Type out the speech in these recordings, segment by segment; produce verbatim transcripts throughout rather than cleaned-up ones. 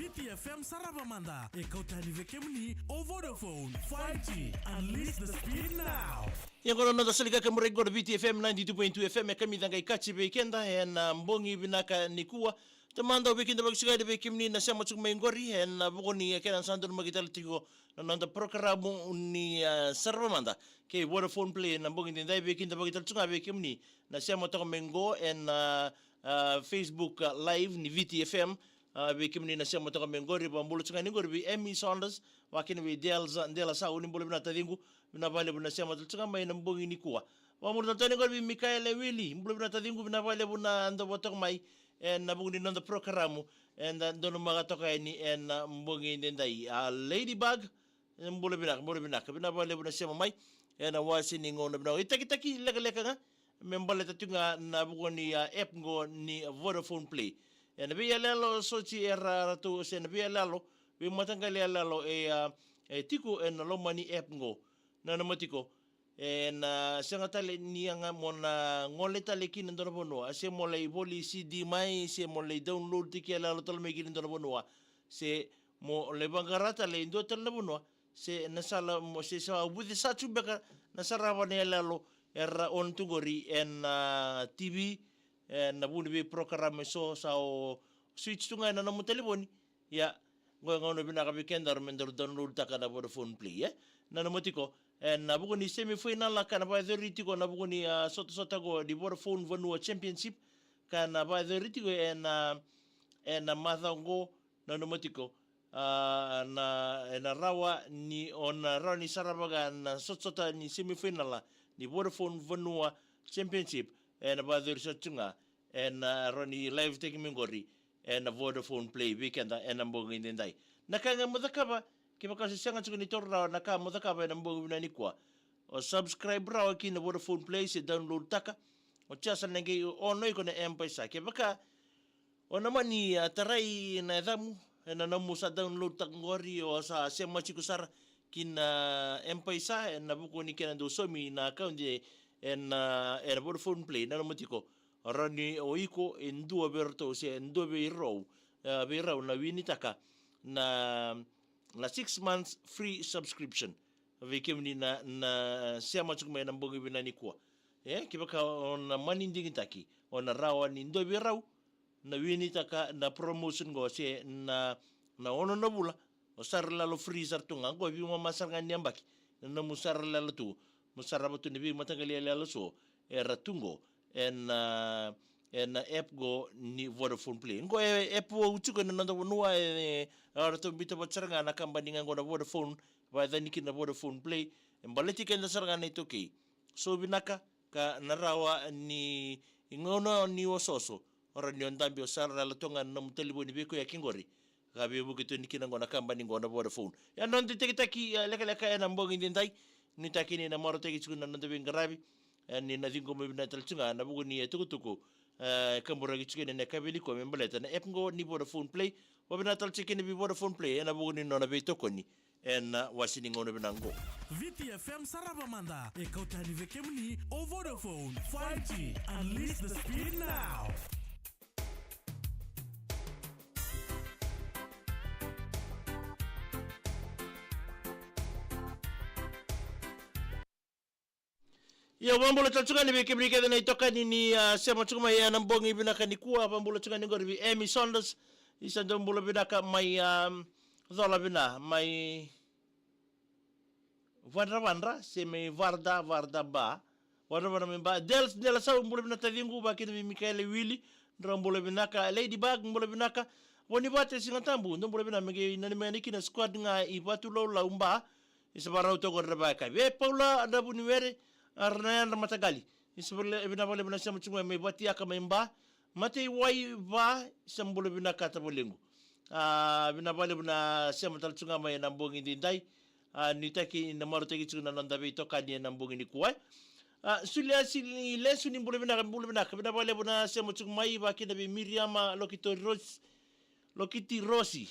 Viti F M sarava mada, e kau tani vei kemuni o Vodafone five G. Unleash the speed now. Ia qo na noda soli ka murai qo na Viti F M ninety-two point two F M, e kamica qai kaci vei keda ena bogi vinaka nikua. Tamada au veikidavaki tiko yani vei kemuni na sema tiko mai qori ena vuku ni kena sa donumaki tale tiko na noda porokaramu ni, ah, sarava mada kei Vodafone Play ena bogi daidai. Veikidavaki tale tiko ga vei kemuni na sema toka mai qo ena, ah, Facebook, ah, Live ni Viti F M. Ah, vei kemuni na sema toka mai qori, vakabula tiko ga ni qori vei Emmy Saunders, vakakina vei Dela Sa-, Dela Sau, ni bula vinaka taciqu, vinaka vakalevu na sema tale tiko ga mai ena bogi nikua. Vakabula tale tiko ga ni qori vei Mikaele Wili, bula vinaka taciqu, vinaka vakalevu na dau vata toka mai ena vuku ni noda porokaramu eda donumaka toka yani ena bogi daidai. A Ladybug, e, bula vinaka, bula vinaka. Vinaka vakalevu na sema mai ena wase ni gauna vinaka. E takitaki lekaleka ga me baleta tiko ga na vuku ni, a, app qo ni Vodafone Play. Ena veiyaloyalo soti era ratou, se na veiyaloyalo, veimataqali yaloyalo e, a, e tiko ena loma ni app qo. Nanuma tiko, ena sega tale ni yaga mo na gole tale ki na dua na vanua, se mo lai voli C D mai, se mo lai download tiko yaloyalo tale mai ki na dua na vanua, se mo lai vaqara tale e dua tale na vanua, se na sala mo, se sa vucesa tu beka na sarava na yaloyalo era on tu qori ena, ah, T V, ena vuku ni veiporokaramu eso sa o switch tu ga ena nomu talevoni. Ia, qo e gauna vinaka vei kedaru me daru download taka na Vodafone Play, e? Nanuma tiko, ena vuku ni semifinal ka na vakayacori tiko na vuku ni, ah, sotasota qo ni Vodafone Vanua Championship, ka na vakayacori tiko ena, ena macawa qo, nanuma tiko, ah, na, ena rawa ni, o na rawa ni sarava ga na sotasota ni semifinal ni Vodafone Vanua Championship, ena vakayacori sara tu ga, ena rawa ni live taki mai qori ena Vodafone Play vei keda ena bogi daidai. Na ka ga mo cakava, kevaka se sega tiko ni taura rawa na ka mo cakava ena bogi vinaka nikua, o subscribe rawa ki na Vodafone Play se download taka. O tia sa na qai ono iko na M-PAiSA. Kevaka o na mani, ah, tarai na yacamu ena nomu sa download taka qori, o sa sema tiko sara ki na M-PAiSA ena vuku ni kena dau saumi na account ena, ena Vodafone Play, nanuma tiko, rawa ni o iko e dua vei iratou se dua vei rau, ah, vei rau na winitaka na, na six months free subscription. Vei kemuni na, na sema tiko mai ena bogi vinaka nikua, e, kevaka o na mani digitaki, o na rawa ni dua vei rau na winitaka na promotion qo se na, na ono na vula, o sara lalo free sara tu ga qo, veimama sara ga ni yabaki na nomu sara lalo tu. Mo sarava tu na veimataqali yaloyalo so era tu qo ena, ena app qo ni Vodafone Play. Qo e app vou tiko ena noda vanua, e, e ratou biuta vata sara ga na kabani ga qo na Vodafone, vakayacani kina na Vodafone Play. E baleti keda sara ga na iTaukei. So vinaka, ka na rawa ni gauna ni osooso, o rawa ni o dabe o sara lalo tu ga na nomu talevoni vei koya ki qori, ka veivuke tu ni kina qo na kabani qo na Vodafone. Ia na noda itakitaki, e, lekaleka ena bogi daidai. Nuitaki ni na marautaki tiko na noda veiqaravi, e, ni na ciqoma vinaka tale tiko ga na vuku ni, e, tukutuku, e, kaburaki tiko ena yakavi nikua me baleta na app qo ni Vodafone Play. Vakavinavinaka tale tiko kina vei Vodafone Play ena vuku ni nona veitokoni ena wase ni gauna vinaka qo. Viti F M sarava mada, e kau tani vei kemuni o Vodafone five G. Unleash the speed now. Ia, vakabula tale tiko ga ni vei kemuni kece na itokani ni, ah, sema tiko mai ena bogi vinaka nikua. Vakabula tiko ga ni qori vei Emmy Saunders. Isa dau bula vinaka mai, ah, Colavina, mai Vadravadra, se mai Varda, Varda Ba. Vadravadra mai Ba. Del, Dela Sau, bula vinaka taciqu, vakakina vei Mikaele Wili, drau bula vinaka. Ladybug, bula vinaka. Vonivate Sigatabu, dou bula vinaka, me qai nanumi yani kina squad ga i Vatulaulau Ba. Isa vakarau toka qori na vakayakavi. E Paula Navuniwere, a, ra na yadra mataqali. Isa vale-, vinaka vakalevu na sema tiko mai Vatiaka mai Ba. Matei Wai Va, sa bula vinaka tavalequ. A, vinaka vakalevu na sema tale tiko ga mai ena bogi daidai. A, nuitaki na marautaki tiko na noda veitokani ena bogi nikua. A, Suliasi Lesu, ni bula vinaka, bula vinaka. Vinaka vakalevu na sema tiko mai, vakakina vei Miriama Lokiti Rosi. Lokiti Rosi,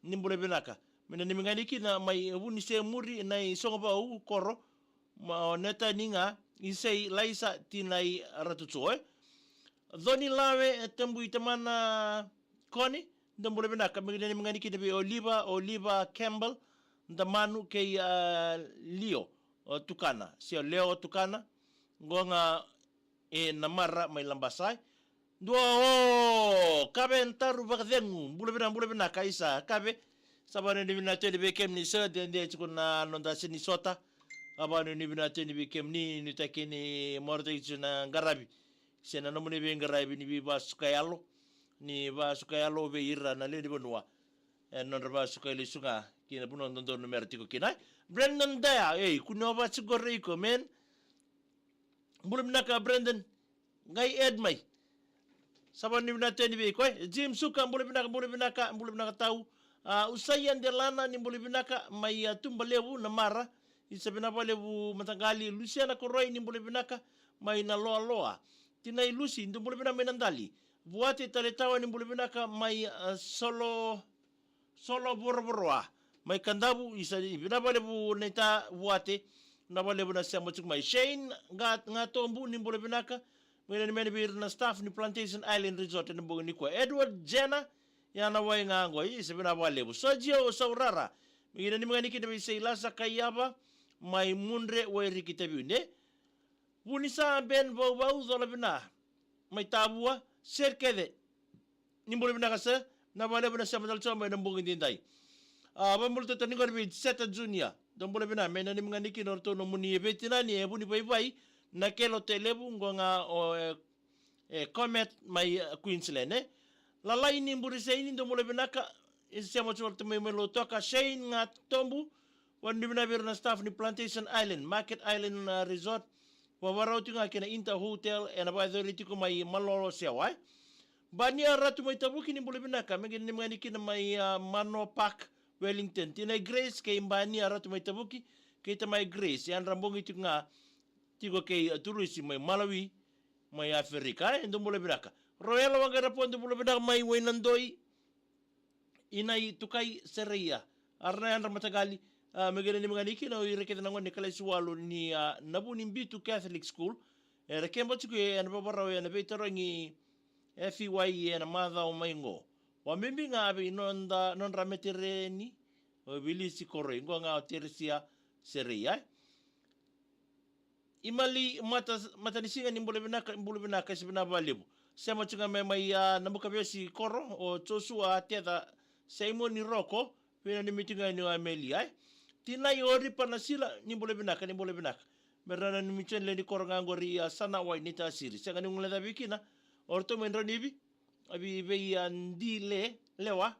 ni bula vinaka. Me nanumi ga yani kina mai Vunisemuri na i Sogavau Koro, ma o Netani ga, Isei Laisa Tinai Ratucoe. Coni Lawe, e, Tabui Tamana Kone, Dou bula vinaka, me nanumi ga yani kina vei Oliva, Oliva Campbell, Damanu kei, ah, Lio, o Tukana, se o Leo o Tukana, qo ga e Namara mai Labasa. Dua o Kave Taru Vakacegu, bula vinaka, bula vinaka, isa, Kave. Sa vanuinui vinaka tu yani vei kemuni, sa dede tiko na noda se ni sota. Sa vanuinui vinaka tu yani vei kemuni, nuitaki ni marautaki tiko na qaravi. Se na nomuni veiqaravi ni veivakasuka yalo, ni vakasuka yalo vei ira na lewe ni vanua. E nodra vakasuka lesu ga ki na vanua dodonu mera tiko kina. Brandon Daya, ei, kua ni o vakasuka qori iko, man. Bula vinaka, Brandon. Qai add mai. Sa vanuinui vinaka tu yani vei iko, e. Jim Suka, bula vinaka, bula vinaka, bula vinaka tau. Ah, Usaia Delana, ni bula vinaka, mai, ah, Tuba Levu, Namara. Isa, vinaka vakalevu mataqali. Lusiana Koroi, ni bula vinaka, mai Naloaloa. Tinai Lusi, dou bula vinaka mai Nadali. Vuate Taletawa, ni bula vinaka, mai, ah, Solo, Solo Vorovoroa. Mai Kadavu, isa, vinaka vakalevu naita Vuate. Vinaka vakalevu na sema tiko mai. Shane Ga-, Gatobu, ni bula vinaka. Me nanumi yani vei ira na staff ni Plantation Island Resort ena bogi nikua. Edward Jenner, ya na wai ga qo, isa, vinaka vakalevu. Sergio Saurara, me nanumi ga yani kina vei Seilasa Kaiava, mai Mudre, Wairiki, Taveuni. Vunisa Ben Vauvau, cola vinaka, mai Tavua, sere kece. Ni bula vinaka, sir. Vinaka vakalevu na sema tale tiko mai ena bogi edaidai. Ah, vakabula tale tiko yani qori vei Seta Junior. Dou bula vinaka, me nanumi ga yani kina o ratou nomuni veitinani e Vunivaivai, Nakelo, Tailevu, qo ga o, e, e Comet mai, e, Queensland, e. Lalai ni Burisaini, dou bula vinaka, isa, sema tiko mai, mai Lautoka, Shane Gatobu, vanuinui vinaka vei ira na staff ni Plantation Island, Market Island, ah, Resort, vavarau tiko ga kei na Inter Hotel, ena vakayacori tiko mai Malolo, Sewa, e. Bania Ratu mai Tavuki, ni bula vinaka, me qai nanumi ga yani kina mai, ah, Manoa Park, Wellington. Tinai Grace kei Bania Ratu mai Tavuki, kei tamai Grace, yadra bogi tiko ga, tiko kei, ah, Turusi mai Malawi, mai Aferika, e, dou bula vinaka. Roela Waqairapo, dou bula vinaka mai Wainadoi, Inai Tukai, Sereia. Ara na yadra mataqali, ah, me qai nanumi ga yani kina o ira kece na gone kalasi walu ni, ah, Navunibitu Catholic School. Era keba tiko ena vavarau ena veitarogi F E Y ena macawa mai qo. Vakabibi ga vei noda, nodra metereni, o Vilisi Koroi, qo ga o Teresia Sereia, e. Imali Mata, Matanisiga, ni bula vinaka, bula vinaka, isa, vinaka vakalevu. Sema tiko ga mai, mai, ah, Nabukavesi Koro, o Joshua Teca, Simoni Roko, me nanumi tiko ga yani o Amelia, e. Tinai Oripa Nasila, ni bula vinaka, ni bula vinaka. Me ra nanumi tiko yani lewe ni koro ga qori, ah, Sanawai, Naitasiri. Sega ni guilecavi kina o ratou mai Draunivi, a vei, vei, ah, Dile Lewa,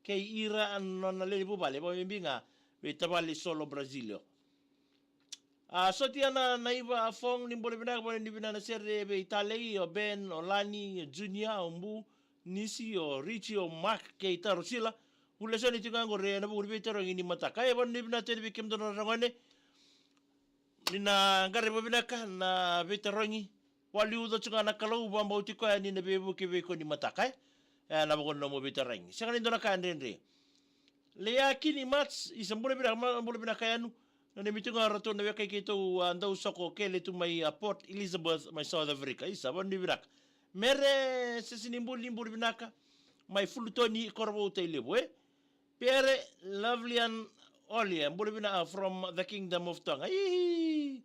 kei ira na nona lewe ni vuvale, vakabibi ga vei tavale Solo Brazilio. A, Sotiana Naiva Fong, ni bula vinaka, vanuinui vinaka na sere vei Talei, o Ben, o Lani, o Junior, o Bu, Nisi, o Richie, o Mark kei Tarosila. Vulesoni tiko ga qori ena vuku ni veitarogi ni mataka. E, vanuinui vinaka tu yani vei kemudou na ragone. Ni na qaravi vinaka na veitarogi. Vakaliuca tiko ga na Kalou, vakabauti koya ni na veivuke vei iko ni mataka, e. E, na vaka nomu veitarogi. Sega ni dua na ka dredre. Leakini Mats, isa, bula vinaka, ma-, bula vinaka yani. Nanumi tiko ga o ratou na wekai keitou, a, dau soko kele tu mai, a, Port Elizabeth mai South Africa. Isa, vanuinui vinaka. Mere Sesinibuli, bula vinaka. Mai Fulutoni, Korovou, Tailevu, e. Pere Lovelian Olia, bula vinaka, a, from the Kingdom of Tonga. Ii.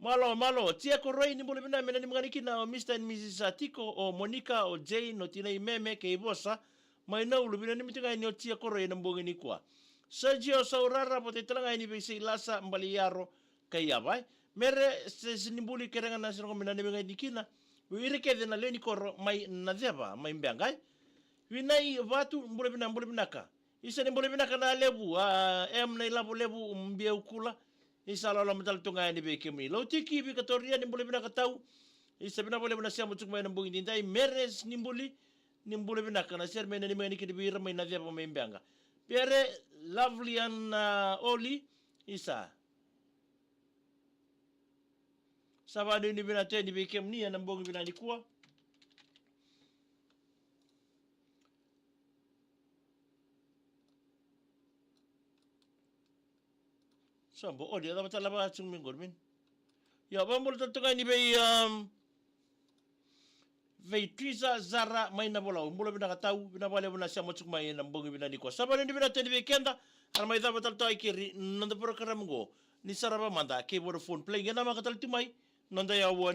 Malo, malo. Tia Koroi, ni bula vinaka, me nanumi ga yani kina o Mister and Missus Tiko, o Monica, o Jane, o tinai Meme kei Vosa, mai Naulu. Veinanumi tiko ga yani o Tia Koroi ena bogi nikua. Sergio Saurara, vata tale ga yani vei Seilasa Baliyaro Kaiava, e. Mere Sesinibuli, kere ga na sere qo me nanumi ga yani kina vei ira kece na lewe ni koro mai Naceva, mai Beqa, e. Vinai Vatu, bula vinaka, bula vinaka. Isa, ni bula vinaka na levu, a, em na ilavo levu, Biau Kula. Isa, loloma tale tu ga yani vei kemuni. Lautiki Vikatoria, ni bula vinaka tau. Isa, vinaka vakalevu na sema tiko mai ena bogi edaidai. Mere Sesinibuli, ni bula vinaka, na sere me nanumi ga yani kina vei ira mai Naceva, mai Beqa. Pere Lovelian, a, Oli, isa. Sa vanuinui vinaka tu yani vei kemuni ena bogi vinaka nikua. Sa bo, o, ni a cava tale vaka tiko mai qori, man. Ia, vakabula tale tu ga yani vei, um, vei Trisa Zara mai na Volau. Bula vinaka tau, vinaka vakalevu na sema tiko mai ena bogi vinaka nikua. Sa vale ni vinaka tani vei keda, era mai cava tale toka i keri, noda porokaramu qo. Ni sarava mada, kei Vodafone Play, qai namaka tale tu mai, noda yawa ni